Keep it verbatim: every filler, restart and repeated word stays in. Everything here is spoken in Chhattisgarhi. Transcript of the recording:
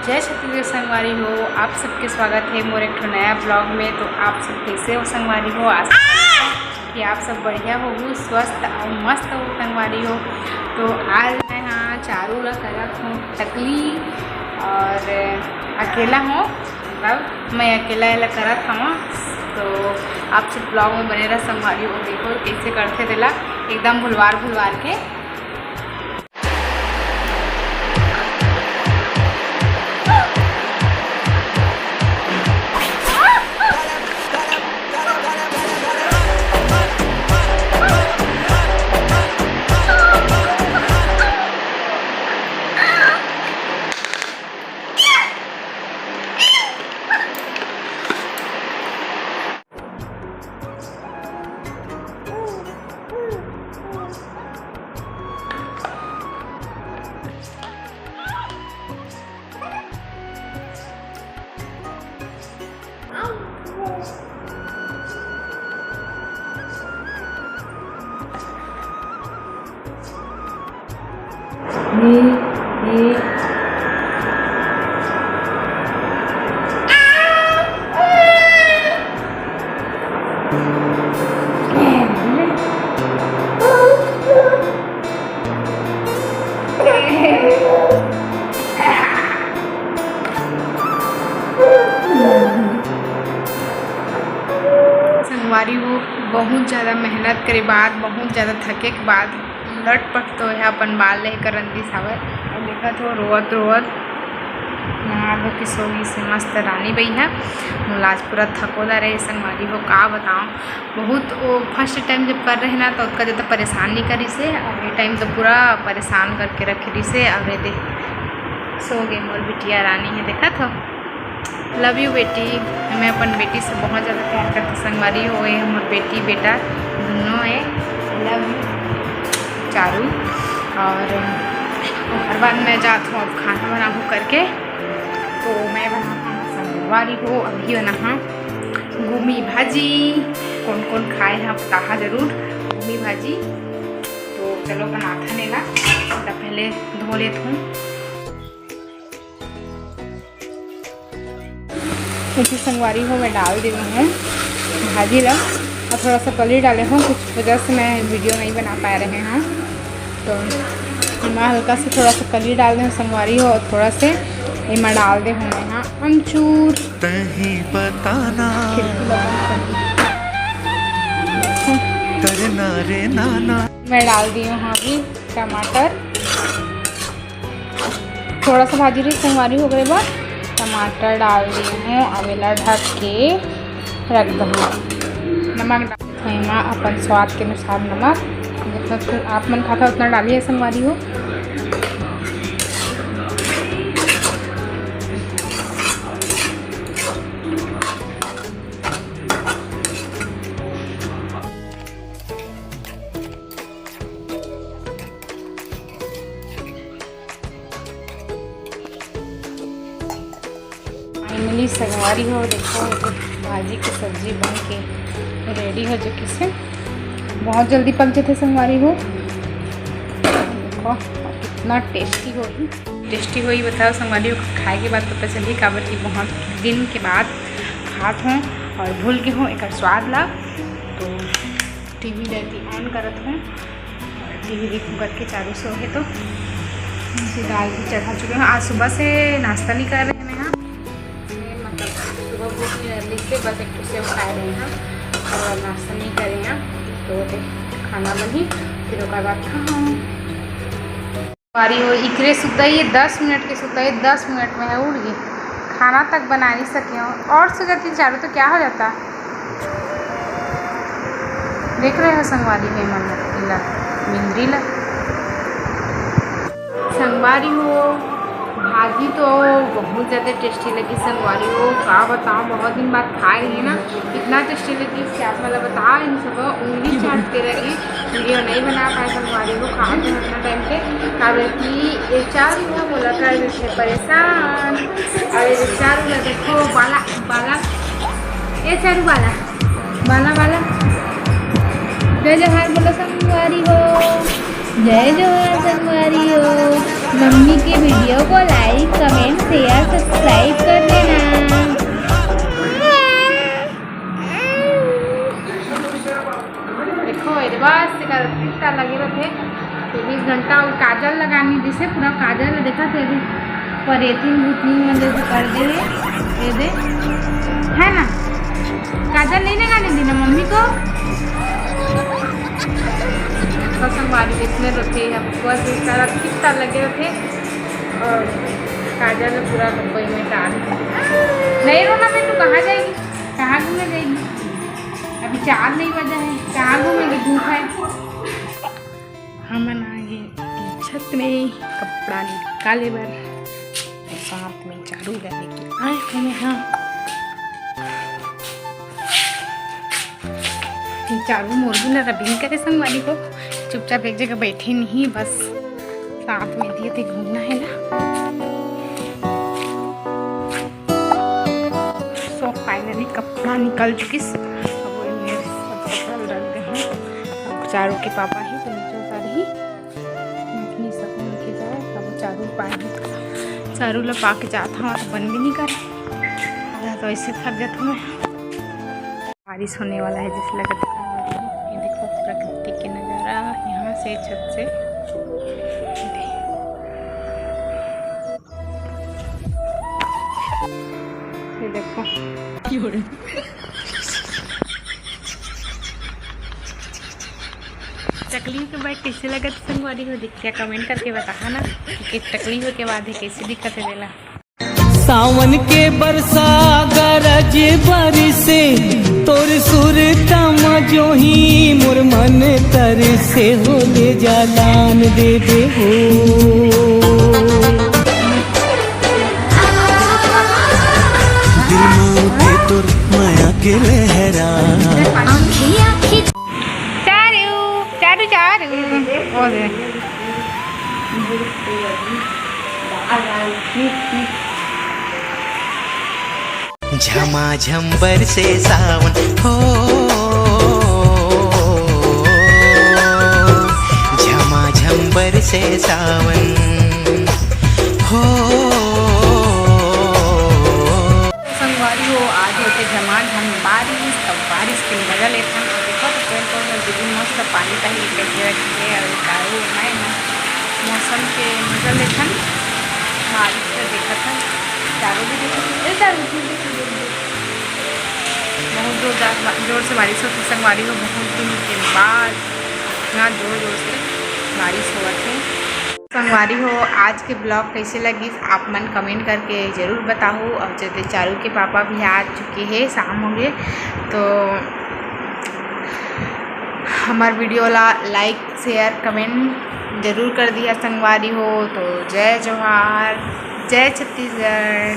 जय छत्तीसगढ़ संगवारी हो, आप सबके स्वागत हे मोर एक ठो नया vlog में। तो आप सब कैसे हो संगवारी हो? आशा करत हौं कि आप सब बढ़िया होहू, स्वस्थ अउ मस्त हो संगवारी हो। तो आज मैं हा चारू ला करत हौं टकली अउ अकेला हौं, मतलब मैं अकेला एला करत हौं। तो आप सब vlog में बने रह संगवारी हो, देखो कैसे करथे तेला एकदम भुलवार भुलवार के। संगवारी हो, बहुत ज़्यादा मेहनत करे बाद, बहुत ज़्यादा थके के बाद, लटपट तो यह अपन बाल लेकर रंदिस हावय। अउ देखत हो, रोवत रोवत नहा धो के सो गिस हे मस्त रानी बइहा। मोला आज पूरा थकोदा रहे संगवारी हो, का बताओं। बहुत वो first time जब कर रहे ना, तो ओतका ज़्यादा परेशान नहीं करिस हे। अब ये time तो पूरा परेशान करके रखे रिस हे। अब ये दे, सो गे मोर बिटिया रानी हे, देखत हो। Love you बेटी। मैं अपन बेटी से बहुत ज़्यादा प्यार करती संगवारी हो। ये हमर बेटी बेटा दोनों है। Love you Charu. और ओकर बाद मैं जात हूँ अब खाना बनाबो करके। तो मैं बनात हूँ संगवारी हो, अभी बनात हूँ गुमी भाजी। कौन कौन खाए हैं बताहा जरूर गुमी भाजी। तो चलो बनात हन एला, त पहले धो लेत हूँ। देखिए संगवारी हो, मैं डाल दे हूँ भाजी ला, और थोड़ा सा कली डाले हूँ, कुछ वजह से मैं video नहीं बना पा रहे हैं। तो मैं हल्का से थोड़ा सा कली डाल दे हूँ संगवारी हो, और थोड़ा से एमा डाल दे हूँ मैं हाँ अमचूर। तही बताना। खिड़की ला बंद कर दे। करना रे नाना। मैं डाल दी हूँ अभी टमाटर। थोड़ा सा भाजी ला संगवारी हो गए बा, टमाटर डाल दी हूँ। अब एला ढक के रख दहूँ। नमक डाल, एमा अपन स्वाद के अनुसार नमक, जितना आप मन खाता उतना डालिए संगवारी हो। Finally संगवारी हो, देखो, भाजी के सब्जी बन के ready हो चुकी से। बहुत जल्दी पक जाते संगवारी हो। देखो, कितना tasty होही। Tasty होही बताओ संगवारी हो, खाए के बाद पता चली, काबर कि बहुत दिन के बाद खात हूँ और भूल गए हूँ एकर स्वाद ला। तो TV डायरी on करत हूँ, TV देखूँ करके चालू से होगे तो। इसे दाल भी चढ़ा चुके हैं। आज सुबह से नाश्ता नहीं कर रहे हैं यहाँ, ये मतलब सुबह भूख नहीं लग रही से बस एक ठो सेव खाए रहे हैं और नाश्ता नहीं करे हैं। तो देख खाना बनी, फिर ओकर बाद खाऊँ। संगवारी हो, इकरे सुता ये दस मिनट के सुता ये, दस मिनट में है उठ गई, खाना तक बना नहीं सके हो। और सो जाती चारू तो क्या हो जाता, देख रहे हो संगवारी हो, मन इला मिंद्री ला। संगवारी हो, भाजी तो बहुत ज़्यादा tasty लगी संगवारी हो, का बताओ, बहुत दिन बाद खाए रही ना, इतना tasty लगी कि आप मतलब बता नहीं सको, उंगली चाटते रहे। Video नहीं बना पाए संगवारी हो, खाए थे उतना time पे, काबर कि ये चारू है मोला कर देथे परेशान। और ये चारू ला देखो, बाला, बाला, ए चारू बाला, बाला, बाला। जय जोहार बोलो संगवारी हो, जय जोहार संगवारी हो। मम्मी के वीडियो को like, comment, share, subscribe कर देना। देखो, एदे बस एकर इतना लगे रथे। चौबीस घंटा अउ काजल लगानी, जैसे पूरा काजल देखा थे अभी परेतिन भूतनी मन जैसे कर दे हे। ये दे, है ना, काजल नहीं लगाने देना मम्मी को। संगवारी इसमें रथे, हम बस एकर इतना लगे रथे। अउ काजल पूरा कोई में डाल। नहीं रोना बेटू, कहाँ जाएगी, कहाँ घूमे जाएगी? अभी चार नहीं बजा है, कहाँ घूमेगी, धूप है। हमन आ गे छत में कपड़ा निकाले बर, साथ में चारू ला लेके आए हमें। हाँ, ये चारू मोर भी ना रबिंग करे संगवारी हो, चुपचाप एक जगह बैठे नहीं, बस साथ में दिए थे घूमना है ना। So finally कपड़ा निकल चुकिस। अब ये सब कपड़ा रख दे हैं। अब चारू के पापा ही तो नीचे उतार ही। अपनी सकून के जाए, अब चारू पाए हैं। चारू ला पा के जात हूँ तो बन भी नहीं करे। आधा तो ऐसे थक जाता हूँ मैं। बारिश होने वाला है जैसे लगता है। ये देखो प्रकृति के नज़ारा यहाँ से छत से। ये देखो। टकली के बैग कैसे लगत संगवारी हो, देख के comment करके बताहा ना कि टकली हो के बाद है कैसे दिखत है बेला। सावन के बरसा गरज बरसे, तोर सुरता म जोही मोर मन तरसे, हो ले जा लान देबे हो। दिल में उठे तोर माया के लहरा। चारू, चारू, चारू। ओ दे। झमाझम बरसे सावन हो, झमाझम बरसे सावन हो। संगवारी हो, आज होथे झमाझम बारिश, तब बारिश के मजा लेथन। अउ देखो तो पेड़ पौधा दीदी मस्त पानी पानी कैसे रखे हे, अउ चारू मैं ना मौसम के मजा लेथन। बारिश के देखत हन, चारू भी देखत हन। ए चारू, तू देख, तू देख, देख। बहुत जोरदार बा-, जोर से बारिश होथे संगवारी हो, बहुत दिन के बाद इतना जोर जोर से बारिश होवत हे। संगवारी हो, आज के vlog कैसे लगिस, आप मन comment करके जरूर बताहू। अउ जैसे चारू के पापा भी आ चुके हैं, शाम हो गए, तो हमार video ला like, share, comment जरूर कर दिया संगवारी हो। तो जय जोहार, जय छत्तीसगढ़।